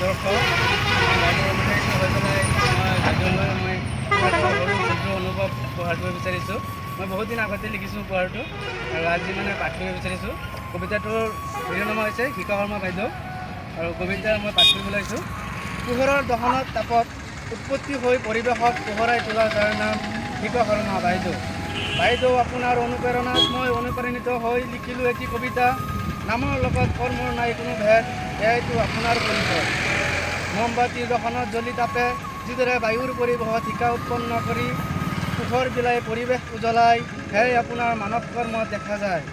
আদৰ্শ। বাইদেউৰ অনুপ্ৰাণিত হৈ পেলাই মই বাইদেউলৈ মই সৰু ক্ষুদ্ৰ অনুভৱ উপহাৰ দিব বিচাৰিছোঁ। মই বহুত দিন আগতে লিখিছোঁ উপহাৰটো আৰু আজি মানে পাঠ কৰিব বিচাৰিছোঁ। কবিতাটোৰ শিৰোনামা হৈছে শিখা শৰ্মা বাইদেউ আৰু কবিতা মই পাঠ কৰিব ওলাইছোঁ। পোহৰৰ দহনত তাপত উৎপত্তি হৈ পৰিৱেশক পোহৰাই তোলা যাৰ নাম শিখা শৰ্মা বাইদেউ। বাইদেউ, আপোনাৰ অনুপ্ৰেৰণাত মই অনুপ্ৰাণিত হৈ লিখিলোঁ এটি কবিতা। নামৰ লগত কৰ্মৰ নাই কোনো ভেদ, এয়াইতো আপোনাৰ পৰিচয়। মমবাতিৰ দহনত জ্বলি তাপে যিদৰে বায়ুৰ পৰিৱেশত শিকা উৎপন্ন কৰি পোহৰ বিলাই পৰিৱেশ উজ্বলাই, সেয়াই আপোনাৰ মানৱ কৰ্মত দেখা যায়।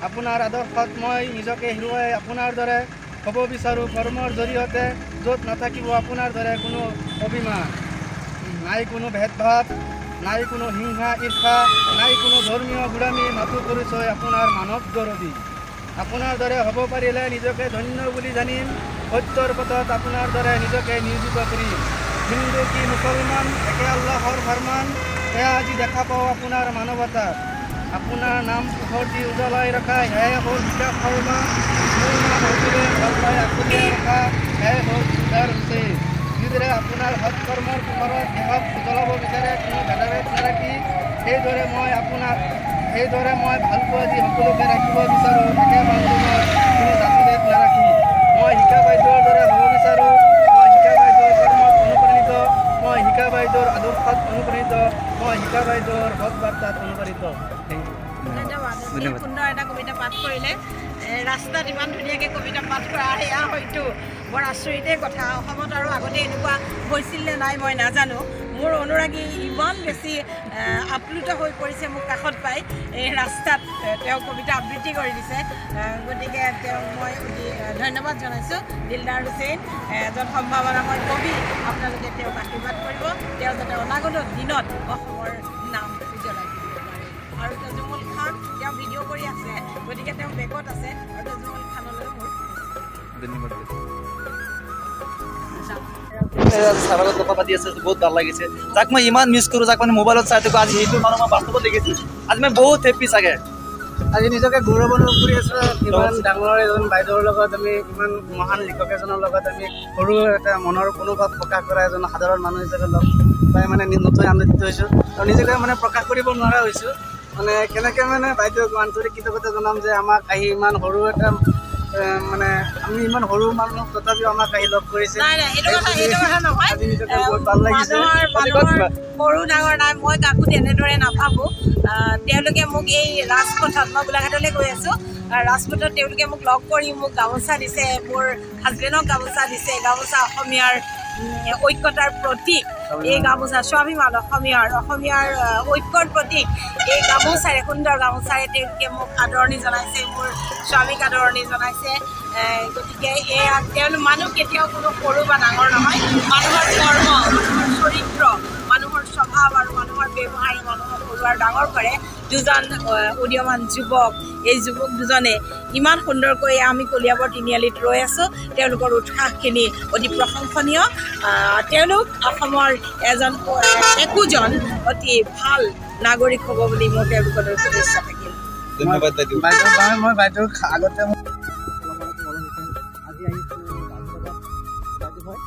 আপোনাৰ আদৰ্শত মই নিজকে হেৰুৱাই আপোনাৰ দৰে হ'ব বিচাৰোঁ কৰ্মৰ জৰিয়তে, য'ত নাথাকিব আপোনাৰ দৰে কোনো অভিমান, নাই কোনো ভেদভাৱ, নাই কোনো হিংসা ঈৰ্ষা, নাই কোনো ধৰ্মীয় গোড়ামী, মাথো পৰিচয় আপোনাৰ মানৱ দৰদী। আপোনাৰ দৰে হ'ব পাৰিলে নিজকে ধন্য বুলি জানিম, সত্যৰ পথত আপোনাৰ দৰে নিজকে নিয়োজিত কৰিম। হিন্দু কি মুছলমান একে আল্লাহৰ ফৰমান, এয়া আজি দেখা পাওঁ আপোনাৰ মানৱতাত। আপোনাৰ নাম পোহৰ দি উজ্বলাই ৰখা সেয়াই হ'ল বিকাশ শৰ্মা। মোৰ নাম হবিৰে ভাল পাই আকুলিয়াই ৰখা সেয়াই হ'ল দিলদাৰ হুছেইন। যিদৰে আপোনাৰ সৎকৰ্মৰ পোহৰত দেহক উজ্বলাব বিচাৰে কোনো ভেদাভেদ নাৰাখি, সেইদৰে মই ভালপোৱা দি সকলোকে ৰাখিব বিচাৰোঁ একে বান্ধোনত কোনো জাতিভেদ নাৰাখি। মই শিখা বাইদেউৰ দৰে হ'ব বিচাৰোঁ। মই শিখা বাইদেউৰ কৰ্মত অনুপ্ৰাণিত, মই শিখা বাইদেউৰ আদৰ্শত অনুপ্ৰাণিত, মই শিখা বাইদেউৰ সৎ বাৰ্তাত অনুপ্ৰাণিত। Thank U. ধন্যবাদ। অতি সুন্দৰ এটা কবিতা পাঠ কৰিলে। ৰাস্তাত ইমান ধুনীয়াকৈ কবিতা পাঠ কৰা সেয়া হয়তো বৰ আচৰিতেই কথা। অসমত আৰু আগতে এনেকুৱা হৈছিল নে নাই মই নাজানো। মোৰ অনুৰাগী ইমান বেছি আপ্লুত হৈ পৰিছে মোক কাষত পাই এই ৰাস্তাত তেওঁ কবিতা আবৃত্তি কৰি দিছে। গতিকে তেওঁক মই অতি ধন্যবাদ জনাইছোঁ। দিলদাৰ হুছেইন এজন সম্ভাৱনাময় কবি, আপোনালোকে তেওঁক আশীৰ্বাদ কৰিব, তেওঁ যাতে অনাগত দিনত অসমৰ নাম উজ্বলাই তুলিব পাৰে। আৰু তজুমুল খান, তেওঁ ভিডিঅ' কৰি আছে, গতিকে তেওঁ বেকত আছে। আৰু তজুমুল খানলৈ মোৰ ধন্যবাদ। ছাৰৰ লগত কথা পাতি আছে, বহুত ভাল লাগিছে। যাক মই ইমান মিছ কৰোঁ, যাক মানে মোবাইলত চাই থাকোঁ, আজি সেইটো মানুহ মই বাস্তৱত দেখিছোঁ। আজি মই বহুত হেপ্পী চাগে। আজি নিজকে গৌৰৱ অনুভৱ কৰি আছোঁ। ইমান ডাঙৰ এজন বাইদেউৰ লগত আমি, ইমান মহান লিখক এজনৰ লগত আমি সৰু এটা মনৰ অনুভৱ প্ৰকাশ কৰা এজন সাধাৰণ মানুহ হিচাপে লগ পাই মানে নতুন আনন্দিত হৈছোঁ আৰু নিজকে মানে প্ৰকাশ কৰিব নোৱাৰা হৈছোঁ। মানে কেনেকৈ মানে বাইদেউক আন্তৰিক কৃতজ্ঞতা জনাম যে আমাক আহি ইমান সৰু এটা মানে আমি ইমান সৰু মানুহ তথাপিও আমাক আহি লগ কৰিছে। নাই নাই, এইটো কথা নহয়। আজি নিজকে বহুত ভাল লাগিছে। মানুহৰ সৰু ডাঙৰ নাই, মই কাকো তেনেদৰে নাভাবোঁ। তেওঁলোকে মোক এই ৰাজপথত, মই গোলাঘাটলৈ গৈ আছোঁ, ৰাজপথত তেওঁলোকে মোক লগ কৰি মোক গামোচা দিছে, মোৰ হাজবেণ্ডক গামোচা দিছে। গামোচা অসমীয়াৰ ঐক্যতাৰ প্ৰতীক। এই গামোচা স্বাভিমান অসমীয়াৰ, অসমীয়াৰ ঐক্যৰ প্ৰতীক। এই গামোচাৰে, সুন্দৰ গামোচাৰে তেওঁলোকে মোক আদৰণি জনাইছে, মোৰ স্বামীক আদৰণি জনাইছে। গতিকে এয়া তেওঁলোক মানুহ কেতিয়াও কোনো সৰু বা ডাঙৰ নহয়। মানুহৰ কৰ্ম, মানুহৰ চৰিত্ৰ, মানুহৰ স্বভাৱ আৰু মানুহৰ ব্যৱহাৰে মানুহক সৰু আৰু ডাঙৰ কৰে। দুজন উদীয়মান যুৱক, এই যুৱক দুজনে ইমান সুন্দৰকৈ আমি কলিয়াবৰ তিনিআলিত ৰৈ আছোঁ। তেওঁলোকৰ উৎসাহখিনি অতি প্ৰশংসনীয়। তেওঁলোক অসমৰ একোজন অতি ভাল নাগৰিক হ'ব বুলি মোৰ তেওঁলোকলৈ শুভেচ্ছা থাকিল। ধন্যবাদ বাইদেউ। বাইদেউ, মই বাইদেউক আগতে আজি আহিছোঁ। বাইদেউ হয়।